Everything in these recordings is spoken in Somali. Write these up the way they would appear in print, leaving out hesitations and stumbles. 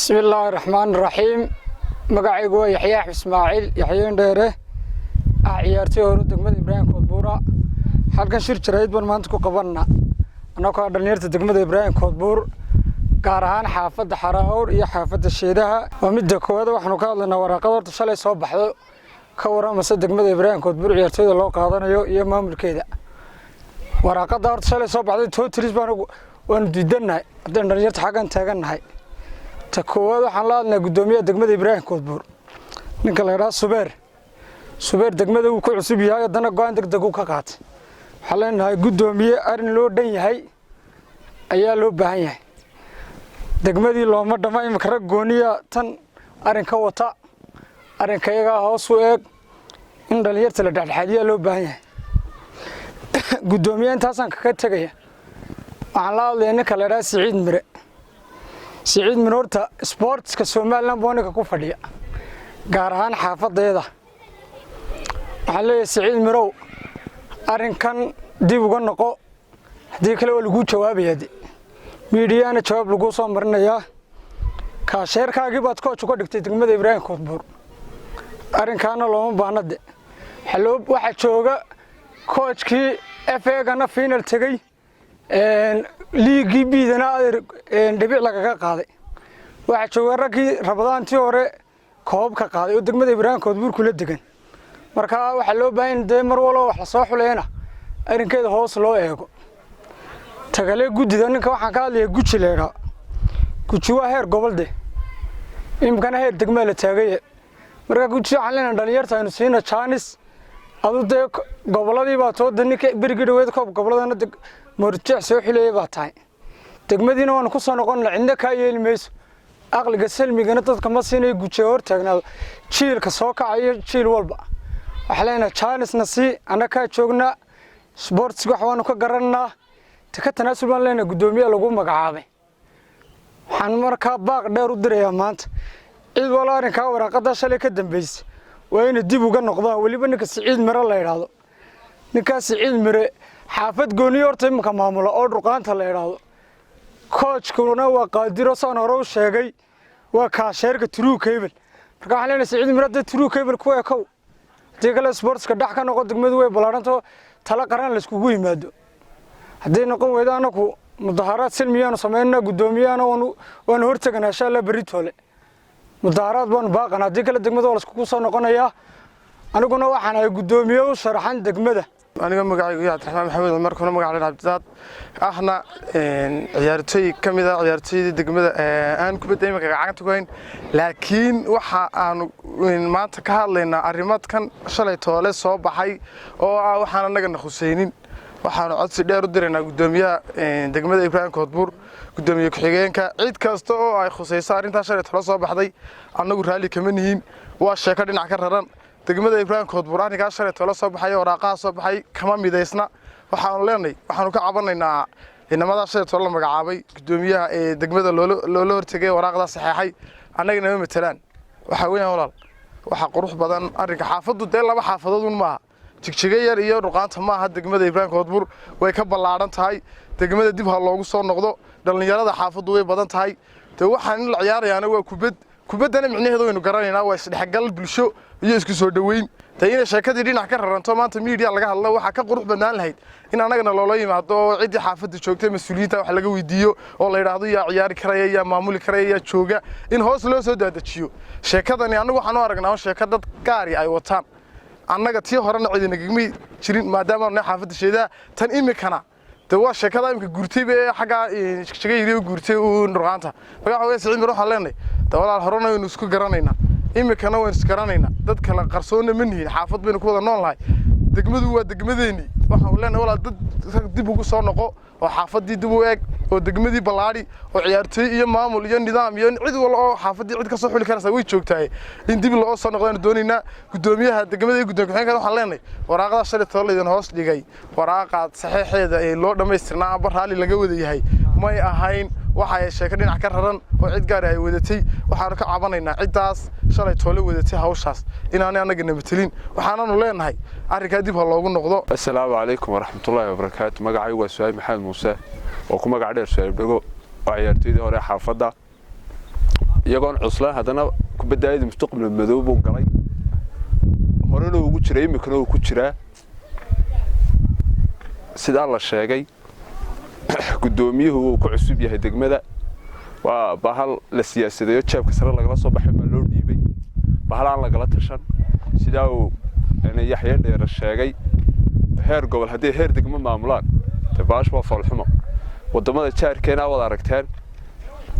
Bismi illaahi raxmaan raxiim. Magacaygu waa Yaxya Axmed Ismaaciil, Yaxyeen Dheere ah, ciyaartoy hore degmada Ibraahim Koodbuura. Halkan shir jaraa'id baan maanta ku qabanna annagoo dhalinyarta degmada Ibraahim Koodbuur, gaar ahaan xaafadda Xaraawr iyo xaafadda Sheedaha. Waa midda koowaad, waxaanu ka hadlaynaa waraaqada horta shalay soo baxdo, ka warramasa degmada Ibraahim Koodbuur ciyaartoyda loo qaadanayo iyo maamulkeeda. Waraaqada horta shalay soo baxday totally baan waanu diidannahay haddaynu dhalinyarta xaggan taagannahay. Ta koowaad, waxaan la hadlnaa guddoomiyaha degmada Ibraahim Koodbuur, ninka la yidhaha Subeer. Subeer degmada wuu ku cusub yahay, haddana go'aan deg deg uu ka qaatay. Waxaan leenahay, guddoomiye, arrin loo dhan yahay ayaa loo baahan yahay. Degmadii looma dhama, iminka rag gooniya tan arrin ka wata. Arrinka iyagaa hoos u eeg, in dhalinyarta la dhexdhexaadiyaa loo baahan yahay. Guddoomiye intaasaan kaga tegaya. Waxaan la hadlaya ninka la yidhaha Siciid Mire. Siciid Mire horta sportska Somaliland buu ninka ku fadhiya, gaar ahaan xaafadeeda. Waxaan leeyahay, Siciid Mirow, arrinkan dib uga noqo, haddii kale waa laguu jawaabayaa, de miidhiyaana jawaab laguu soo marinayaa. Kaasheerkaagii baad coach uga dhigtay degmada Ibraahim Koodbuur, arrinkaana looma baahna. De waxaa jooga coachkii FA-gana final tegey, liigii biidana adeer dhibic lagaga qaaday. Waxaa jooga raggii Rabadaantii hore koobabka qaaday oo degmada Ibraahim Koodbuur kula degan. Marka waxaa loo baahan dee mar walba wax lasoo xuleena arrinkeeda hoos loo eego. Tagale guddida, ninka waxaan ka hadlaya Guji leedhaa. Guji waa heer gobol, de iminkana heer degmaa la taagaye. Marka Guji waxaan leenahay, dhalinyarta aynu siina chance. Adu dee gobolladii baa tooda, ninka berigii dhaweed koob gobolladana Moorjeex soo xuleeyay baa tahay. Degmadiina waanu ku soo noqonna, cidna kaa yeeli mayso. Aqliga salmigana dadka ma siinayo Guje hor taagnaado jiilka soo kacayo. Jiil walba waxaa leenahay, chancena sii, annakaa joognaa, sportska wax waanu ka garanaa, ka tanaasul baan leenahay guddoomiyaha lagu magacaabay. Waxaan markaa baaq dheer u dirayaa maanta cid walo arrinkaa waraaqada shalay ka dambeysay, waa inay dib uga noqdaan. Weliba ninka Siciid Mire la idhaahdo, ninkaas Siciid Mire xaafad gooniyo horta iminka maamula oo Dhurqaanta la idhaahdo. Coachkuna waa Qaadiro, saan hore u sheegay, waa kaasheerka True Cable. Marka waxaan leenahay, Siciid Mire, dee True Cable ku ekow, haddii kale sportska dhex ka noqo. Degmadu way ballaadhanto, tala qaran layskugu yimaado. Hadday noqon weydo, annaku mudaharaad silmiyaanu samaynaa, guddoomiyahana waanu horteganaa insha Allah. Berri toole mudaharaad baanu baaqana, haddii kale degmada waa layskugu soo noqonayaa. Aniguna waxaan ahay guddoomiye u sharaxan degmada. Aniga magacaygu yahay Cabdiraxmaan Maxamed Cumar, kuna magac dheer Cabdidaad, ahna ciyaartooy ka mid ah ciyaartooyda degmada aan kubadda iminka gacanta ku hayn. Laakiin waxa aanu maanta ka hadlaynaa arrimadkan shalay toole soo baxay oo ah waxaan annagana khuseynin. Waxaanu codsi dheer u diraynaa guddoomiyaha degmada Ibraahim Koodbuur, guddoomiye ku-xigeenka, cid kasta oo ay khusayso arrintaa shalay toole soo baxday. Annagu raalli kama nihin, waa sheeko dhinac ka raran. Degmada Ibraahim Koodbuur arrinkaas shalay toole soo baxay, waraaqaha soo baxay, kama midaysna. Waxaanu leenahay, waxaanu ka cabanaynaa inamadaa shalay toole la magacaabay, guddoomiyaha ee degmada loola hortegay waraaqdaa saxeexay, annaga nama matelaan. Waxaa weeyaan, walaal, waxaa qurux badan arrinka xaafaddu dee laba xaafadood un maaha, Jigjiga Yar iyo Dhurqaanta maaha. Degmada Ibraahim Koodbuur way ka ballaadhan tahay. Degmada dib ha loogu soo noqdo. Dhallinyarada xaafaddu way badan tahay. Dee waxaan in la ciyaarayaana waa kubad. Kubaddana micnaheeda waynu garanaynaa, waa isdhexgal bulsho iyo isku soo dhoweyn. Dee inay sheekadii dhinac ka raranto, maanta media laga hadlo, waxaa ka qurux badnaan lahayd in annagana loola yimaado oo ciddii xaafadda joogtay, mas-uuliyiinta, wax laga weydiiyo oo la yidhaahdo yaa ciyaari karaya, yaa maamuli karaya, yaa jooga, in hoos loo soo daadajiyo. Sheekadani annagu waxaan u aragnaa sheeko dad gaari ay wataan. Annaga tii horena cidinagagmay jirin, maadaama aanu nahay xaafadda Sheedaha. Tan imikana de waa sheekada imika guurtayba ee xaggaa Jigjiga yiri guurtay uu Nurqaanta. Marka waxa weeye, Siciid Mir waxaan leenahay, de walaal, horena waynu isku garanaynaa, imikana waynu isgaranaynaa, dad kala qarsoonna ma nihin, xaafad baynu ku wada nool nahay, degmadu waa degmadeennii. Waxaan leenahay, walaal, dad dib ugu soo noqo oo xaafaddii dib u eeg oo degmadii ballaadhi oo ciyaartooy iyo maamul iyo nidaam iyo cid walba oo xaafaddii cid ka soo xuli karaysa way joogtahay. In dib loo soo noqdaanu doonaynaa. Guddoomiyaha degmada iyo gudoomiye ku-xigeenka waxaan leenahay, waraaqada shalay toban laydin hoos dhigay, waraaqaad saxiixeeda ee loo dhammaystirnaa amba raalli laga wada yahay may ahayn. Waxa ay sheeko dhinac ka raran oo cid gaari ay wadatay. Waxaanu ka cabanaynaa ciddaas shalay toole wadatay hawshaas inaanay annaga nabatelin. Waxaananu leenahay, arrinkaa dib ha loogu noqdo. Assalaamu calaykum waraxmatullaahi wabarakaatu. Magacaygu waa Suhaib Maxamed Muuse oo ku magac dheer Suhaib Dhego, oo ciyaartooydii hore xaafadda. Iyagoon cuslaan haddana kubaddaayada mustaqbal madow buu galay. Horena ugu jiray, iminkana uu ku jiraa. Sidaa la sheegay, guddoomiyuhu wuu ku cusub yahay degmada. Waa bahal la siyaasadeeyo, jeebka sare lagala soo baxay baa loo dhiibay, bahal aan lagala tashan. Sidaa uu Yaxye Dheere sheegay, heer gobol hadday heer degmo maamulaan, dee baashu waa foolxumo. Waddamada jaarkeena wada aragteen,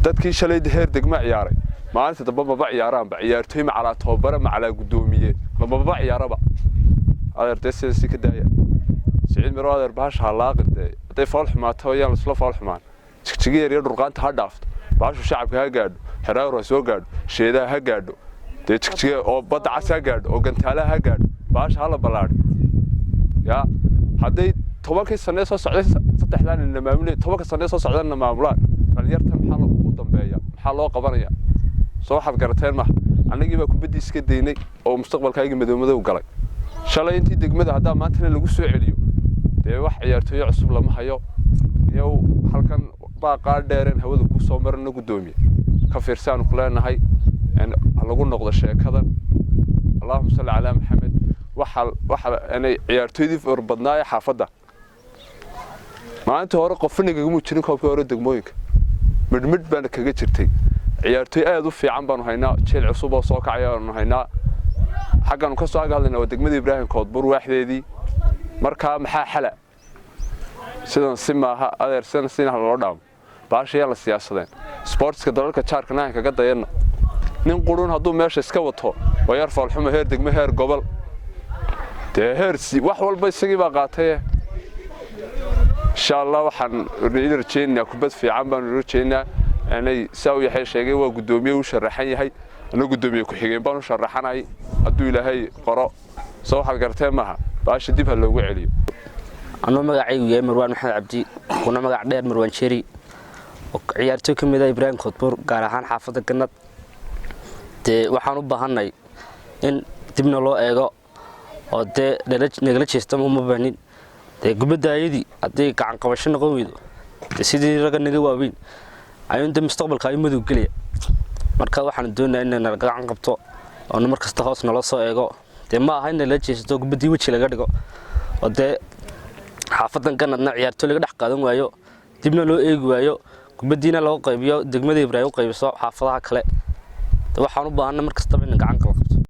dadkii shalay heer degmo ciyaaray maalinta dambe maba ciyaaraanba. Ciyaartooy macalaa tababare, macalaa guddoomiye, lamaba ciyaaraba. Adeer, dee sida si ka daaya. Siciid Miro, adeer, bahasha ha laaqin. Dee hadday fool xumaato, yaan isla fool xumaan. Jigjiga yar iyo dhurqaanta ha dhaafto bahashu, shacabka ha gaadho, xeraawr ha soo gaadho, sheedaha ha gaadho, dee Jigjiga oo badda cas ha gaadho, oo gantaalaha ha gaadho. Bahasha ha la ballaadho. Yaa hadday 10kii sanee soo socday saddexdaan na maamulay, 10ka sanee soo socdana maamulaan, dhalinyartan maxaa ugu dambeeya? Maxaa loo qabanaya? Soo waxaad garateen maha? Annagii baa kubaddii iska daynay oo mustaqbalkaagii madowmadow galay. Shalay intii degmada haddaa maantana lagu soo celiyo, dee wax ciyaartooyo cusub lama hayo. Iyow halkan baaqaa dheereen hawada ku soo marana, guddoomiye, ka fiirsaanu ku leenahay. Ha lagu noqdo sheekadan. Allahuma salli calaa Maxamed. Waxa waxa inay ciyaartooydii farbadnaa ee xaafadda maalintii hore qofna kagama jirin. Koobkii hore degmooyinka midhmidh baana kaga jirtay. Ciyaartooy aad u fiican baanu haynaa, jeel cusub oo soo kacaya baanu haynaa. Xaggaanu ka soo ag hadlaynaa waa degmada Ibraahim Koodbur waaxdeedii. Markaa maxaa xala? Sidan si maaha, adeer, sidan sina loo dhaamo. Baasha yaa la siyaasadeen. Sportska dalalka jaarka nahan kaga dayanno. Nin qurun hadduu meesha iska wato waa yar foolxumo. Heer degmo, heer gobol, dee heer si wax walba isagii baa qaataye. Insha Allah waxaan idin rajaynaynaa kubad fiican baanu rajaynaynaa. Inay saa uu yahay sheegay, waa guddoomiye u sharaxan yahay. Anna guddoomiye ku-xigeen baan u sharaxanahay hadduu Ilaahay qoro. Soo waxaad garteen maaha? Baasha dib ha loogu celiyo. Anuu magacaygu yahay Marwaan Maxamed Cabdi, kuna magac dheer Marwaan Jeri, oo ciyaartooy ka mid ah Ibraahim Koodbuur, gaar ahaan xaafadda Gannad. Dee waxaan u baahannay in dibna loo eego oo dee nagala jeesta uma baahnin. Dee kubaddaayadii hadday gacan qabasho noqon weydo, dee sidii ragga naga waaweyn ayuun dee mustaqbalka ayuu madow gelaya. Marka waxaanu doonayaa in nala gacan qabto oo mar kasta hoos nala soo eego. Dee ma aha in nala jeesato, kubaddii weji laga dhigo, oo dee xaafadan Ganadna ciyaartooy laga dhex qaadan waayo, dibna loo eegi waayo, kubaddiina loo qaybiyo, degmada Ibraahim u qaybiso xaafadaha kale. Waxaan u baahanna mar kastaba in gacan qala.